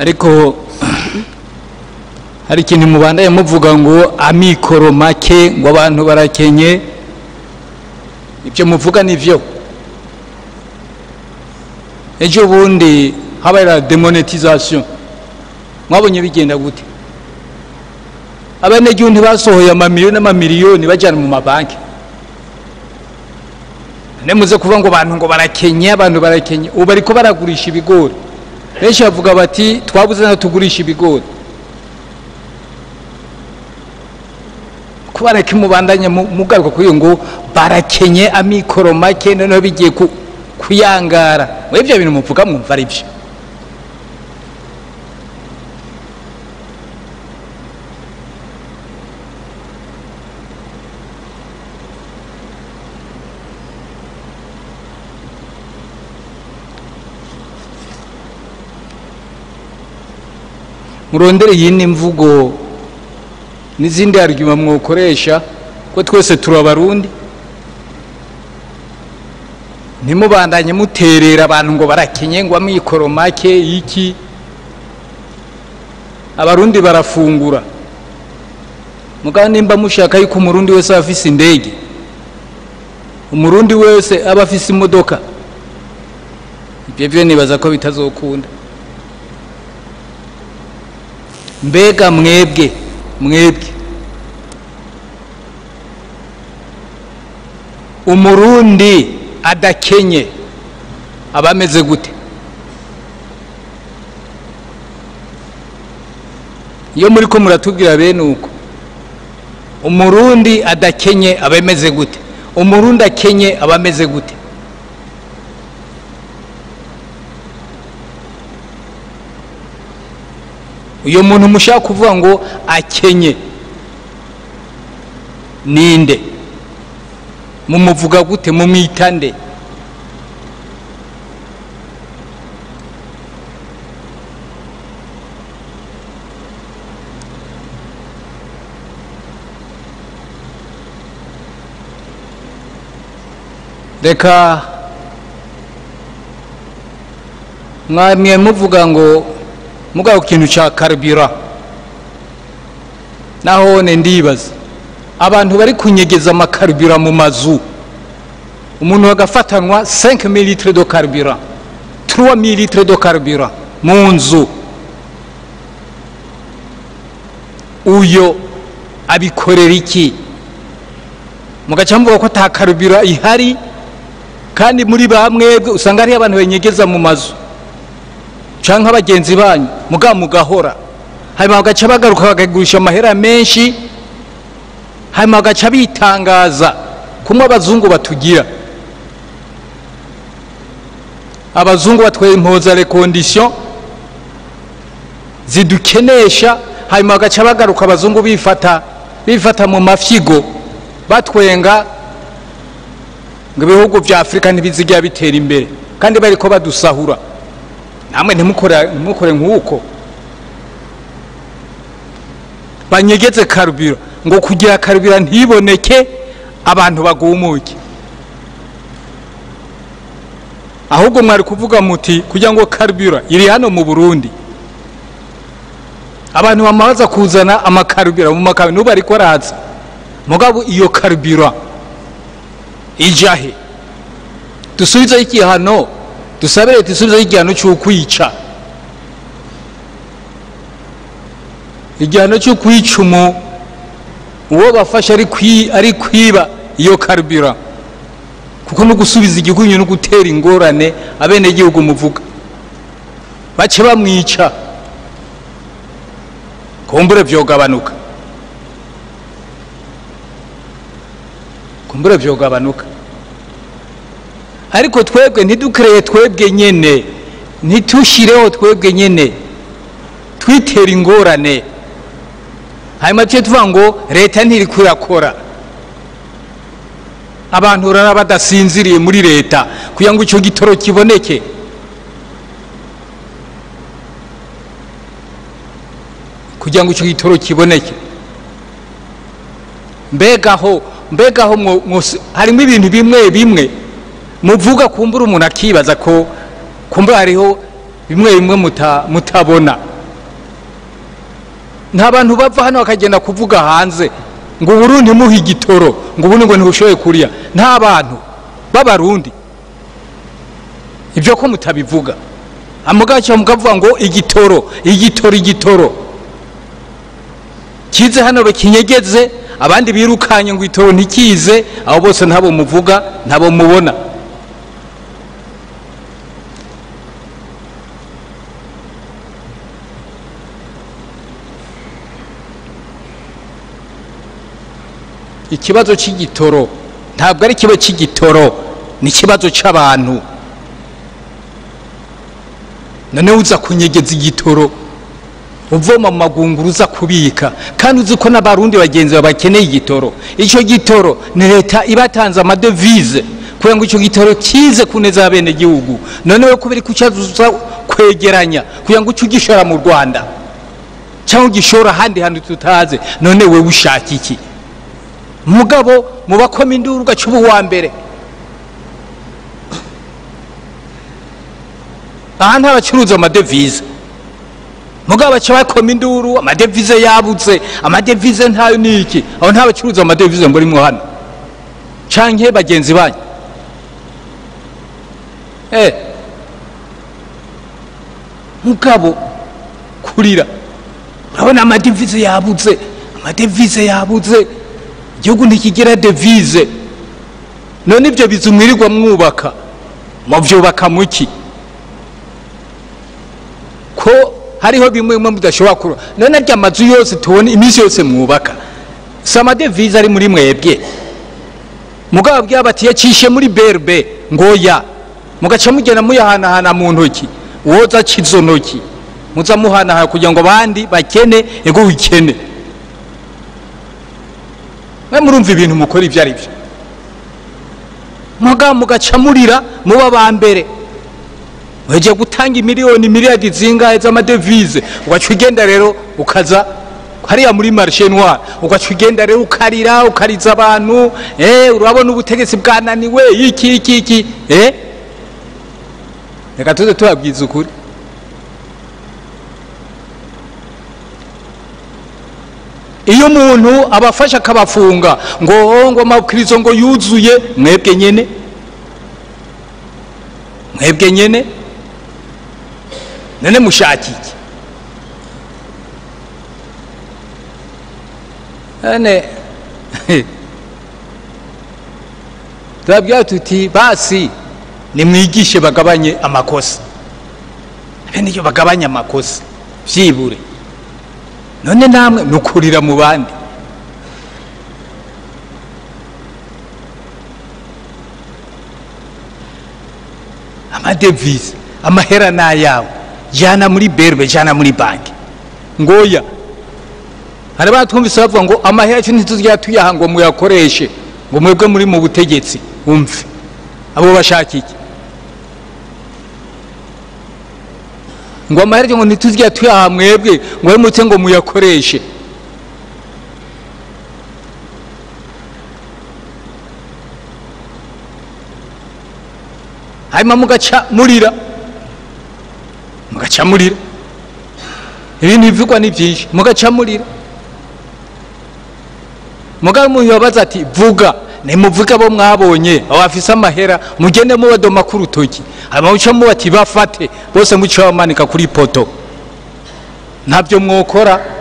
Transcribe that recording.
Ariko hari ikintu mubandaye muvuga ngo amikoro make, ngo abantu barakenye. Ibyo muvuga nivyo. Ejo bundi habaye la démonétisation, mwabonye bigenda gute? Abanyagihugu ntibasohoye amamiliyoni n'amamiliyoni bajyana mu mabanki. Nemuze kuvuga ngo abantu ngo barakenye, abantu barakenye. Ubu bariko baragurisha ibigori. Benshi bavuga bati twabuze naho tugurisha ibigori. Kubera ko mubandanya mugaruka kuri iyo ngo barakenye, amikoro make, noneho bigiye kuyangara. Muri ibyo bintu muvuga mwumva ari byo? Murondere yindi mvugo n'izindi argument mwokoresha, ko twese turi Abarundi. Ntimubandanye muterera abantu ngo barakenye, ngo amikoro make iki. Abarundi barafungura. Mugabo nimba mushaka yuko Umurundi wese aba afise indege, Umurundi wese aba afise imodoka, ibyo byo nibaza ko bitazokunda. Mbega mwebwe Umurundi adakenye aba ameze gute? Iyo muri ko muratubwira bene uko Umurundi adakenye aba ameze gute? Umurundi akenye aba ameze gute? Uyo muntu mushaka kuvuga ngo akenye ninde? Mumuvuga gute? Mumwita nde? Reka mwamye muvuga ngo mugabo ikintu ca carburant, nahone ndibaza abantu bari kunyegeza amakarburant mu mazu, umuntu agafatanwa 5 ml de carburant, 3 ml de carburant mu nzu, uyo abikorera iki? Mugaca muvuga ko ta carburant ihari, kandi muri bamwebwe usanga ari abantu benyegeza mu mazu canke abagenzi banyu, mugabo mugahora. Hanyuma bagaca bagaruka bakagurisha amahera menshi, hanyuma bagaca bitangaza kumwe abazungu batugira. Abazungu batwaye impuza les conditions zidukenesha, hanyuma bagaca bagaruka abazungu bifata mu mafyigo batwenga ngo ibihugu vya Afrika ntibizigera bitera imbere, kandi bariko badusahura. Namwe ntimukore nk'uko banyegeze carburant ngo kugira carburant ntiboneke abantu bagumuke. Ahubwo mwari kuvuga muti kugira ngo carburant iri hano mu Burundi, abantu bamaze kuzana amakarburant mu makamyo n'ubu ariko araza, mugabo iyo carburant ijahe? Dusubize igihano, dusabe leta isubize igihano cy'ukwica, igihano cyo kwica uwo bafashe ari kwiba iyo carburant, kuko no gusubiza igihugu no gutera ingorane abene igihugu muvuga bace bamwica, kumbure vyogabanuka, kumbure vyogabanuka. Ariko twebwe ntidukreye, twebwe nyene ntitushireho, twebwe nyene twitera ingorane. Hanyuma tuce tuvuga ngo leta ntiri kurakora, abantu urara badasinziriye muri leta kugira ngo ico gitoro kiboneke. Kugira ngo ico gitoro kiboneke. Mbega aho harimo ibintu bimwe bimwe muvuga kumbura umuntu akibaza ko kumbura hariho bimwe bimwe mutabona. Nta bantu bava hano bakagenda kuvuga hanze ngo Burundi muhe igitoro, ngo ubundi ngo ntibushoboye kuriya. Nta bantu b'abarundi ibyo ko mutabivuga, amugaca mukavuga ngo igitoro igitoro igitoro kize hano bakinyegeze, abandi birukanye ngo itoro ntikize. Abo bose ntabo muvuga, ntabo mubona. Ikibazo cy'igitoro ntabwo ari ikibazo cy'igitoro, ni ikibazo cy'abantu. None uza kunyegeza igitoro uvoma mu magunguru uza kubika, kandi uzi ko n'abarundi bagenzi bakeneye igitoro. Icyo gitoro ni leta ibatanze amadevize kugira ngo icyo gitoro kize kuneza bene gihugu. None we kubera kucyazuza kwegeranya kugira ngo uce ugishora mu Rwanda cyangwa ugishora ahandi hantu tutaze, none we ushaka iki? Mugabo mubakoma induru ugaca uba uwa mbere. Aha ntabacuruza amadevize, mugabo baca bakoma induru, amadevize yabuze, amadevize ntayo niki. Aho ntabacuruza amadevize ngo rimwe hano canke bagenzi banyu. Mugabo kurira, urabona amadevize yabuze, amadevize yabuze, igihugu ntikigira devise. None ibyo bizu mwirirwa mwubaka, muvyubaka muki? Ko hariho bimwe bimwe mudashobora kurora. None arya amazu yose tubona iminsi yose mwubaka, si amadevize ari muri mwebwe? Mugabo abwira bati yacishe muri BRB, ngoya mugaca mugenda muyahanahana mu ntoki, woza aca izo ntoki muza muhanahana kugira ngo abandi bakene, ego wikene. Mwe murumva ibintu mukora ibyo ari byo, mugabo mugaca murira muba ba mbere. Weje gutanga imiliyoni miliyari zingahe z'amadevize, ugaca ugenda rero ukaza hariya muri marché noir, ugaca ugenda rero ukarira ukariza abantu, urabona ubutegetsi bwananiwe iki iki iki. Reka tuze tubabwiza ukuri. Iyo umuntu abafasha akabafunga ngo ngo amabwiriza ngo yuzuye, mwebwe nyene, mwebwe nyene none mushaka iki? None turabwira tuti basi nimwigishe bagabanye amakosa, bene iyo bagabanye amakosa vyibure. None namwe nukurira mu bandi. Amadevize, amahera nayawe, jana muri berbe, jana muri banki. Ngoya hari batwumvise bavuga ngo amahera cyo ntituzya tuyaha ngo muyakoreshe, ngo mwebwe muri mu butegetsi. Umve abo bashaka iki? Ngo amahera ngo ntituzya tuyaha mwebwe ngo mutse ngo muyakoreshe. Hanyuma mugaca murira, mugaca murira, ibintu bivugwa ni byinshi, mugaca murira. Mugabo umuntu yabaza ati vuga, nimuvuga abo mwabonye abo bafise amahera, mugende mubadoma ku rutoki, hanyuma muca mubati bafate bose, muca bamanika kuri poto. Ntabyo mwokora.